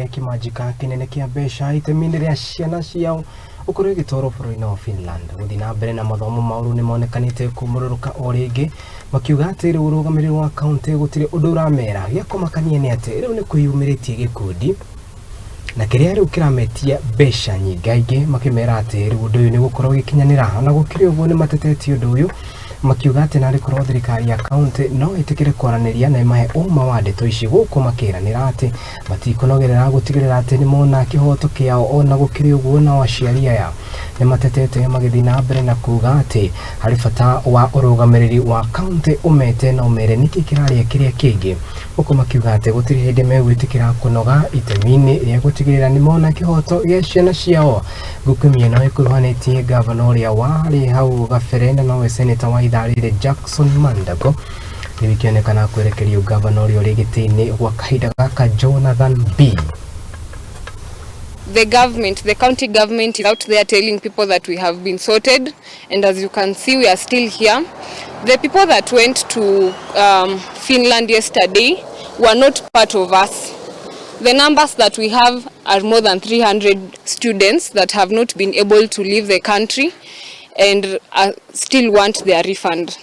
Kĩmanjĩka kĩnene kĩa mbeca itemi-inĩ rĩa ciana ciao gũkorwo ĩgĩtwarwo bũrũri-inĩ wa Finland gũthiĩ na mbere na mathomo mao. Rĩu nĩmonekanĩte kũmũrũrũka o rĩngĩ, makiuga atĩ rĩu ũrũgamĩrĩri wa kaunti gũtirĩ ũndũ ũramera. Gĩa kũmakania nĩ atĩ rĩu nĩ kwĩyumĩrĩtie gĩkundi na kĩrĩa rĩu kĩrametia mbeca nyingaingĩ, makĩmera atĩ rĩu ũndũ ũyũ nĩ gũkorwo ũgĩkinyanĩra. Ona gũkĩrĩ ũguo, nĩ matetetie ũndũ ũyũ, makiuga atĩ narĩ korwo thirikari ya kaunti no ĩtĩkĩre kwaranĩria na ĩmahe ũma wa ndeto ici, gũkũ makĩranĩra atĩ matikũnogerera gũtigĩrĩra atĩ nĩ mona kĩhoto kĩao. Ona gũkĩrĩ ũguo, nao aciari aya nĩ matetete, magĩthiĩ na mbere na kuga atĩ harĩ bata wa ũrũgamĩrĩri wa kaunti ũmete na ũmere nĩkĩ kĩrarĩa kĩrĩa kĩngĩ, gũkũ makiuga atĩ gũtirĩ hĩndĩ megwĩtĩkĩra kũnoga itemi-inĩ rĩa gũtigĩrĩra nĩ mona kĩhoto gĩa ciana ciao. Ngũkũmia no ĩkuruhanĩtie gavana ũrĩa warĩ hau gabere na nowe seneta wa ithaa rĩrĩ Jackson Mandago, rĩu ikĩonekana kwerekerio gavana ũrĩa ũrĩ gĩtĩ-inĩ gwa kahinda gaka, Jonathan B. The government, the county government is out there telling people that we have been sorted, and as you can see, we are still here. The people that went to Finland yesterday were not part of us. The numbers that we have are more than 300 students that have not been able to leave the country and still want their refund.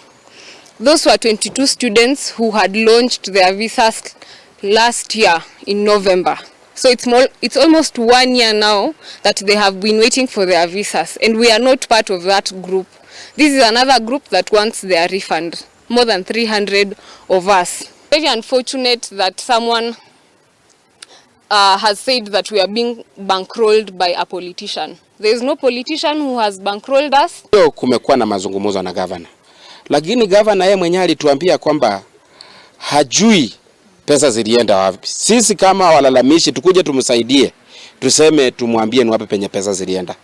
Those were 22 students who had launched their visas last year in November. So it's almost one year now that they have been waiting for their visas, and we are not part of that group. This is another group that wants their refund, more than 300 of us. Very unfortunate that someone has said that we are being bankrolled by a politician. There is no politician who has bankrolled us. Leo kumekuwa na mazungumzo na gavana, lakini gavana yeye mwenyewe alituambia kwamba hajui pesa zilienda wapi. Sisi kama walalamishi tukuje tumsaidie, tuseme tumwambie ni wapi penye pesa zilienda.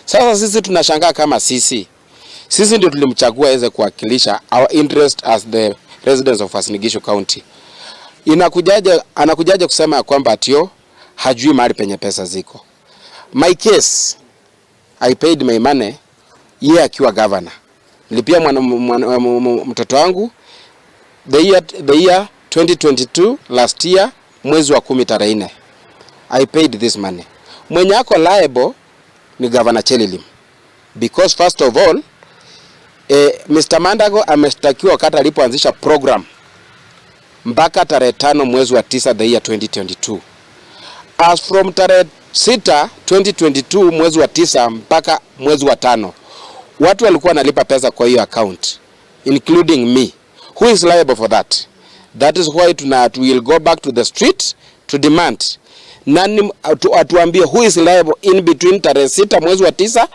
Sasa sisi tunashangaa kama sisi ndio tulimchagua aweze kuwakilisha our interest as the residents of Uasin Gishu County. Inakujaje, anakujaje kusema ya kwamba ati hajui mahali penye pesa ziko? My case, I paid my money yeye akiwa governor. Nilipia mwana, mtoto wangu the year 2022, last year, mwezi wa 10 tarehe 4. I paid this money. Mwenye ako liable ni Governor Chelilim because first of all, Mr. Mandago ameshtakiwa wakati alipoanzisha program mpaka tarehe 5 mwezi wa 9 the year 2022. As from tarehe 6 2022 mwezi wa 9 mpaka mwezi wa 5, watu walikuwa wanalipa pesa kwa hiyo account, including me. Who is liable for that? That is why tuna we will go back to the street to demand nani atuambie who is liable in between tarehe 6 mwezi wa 9.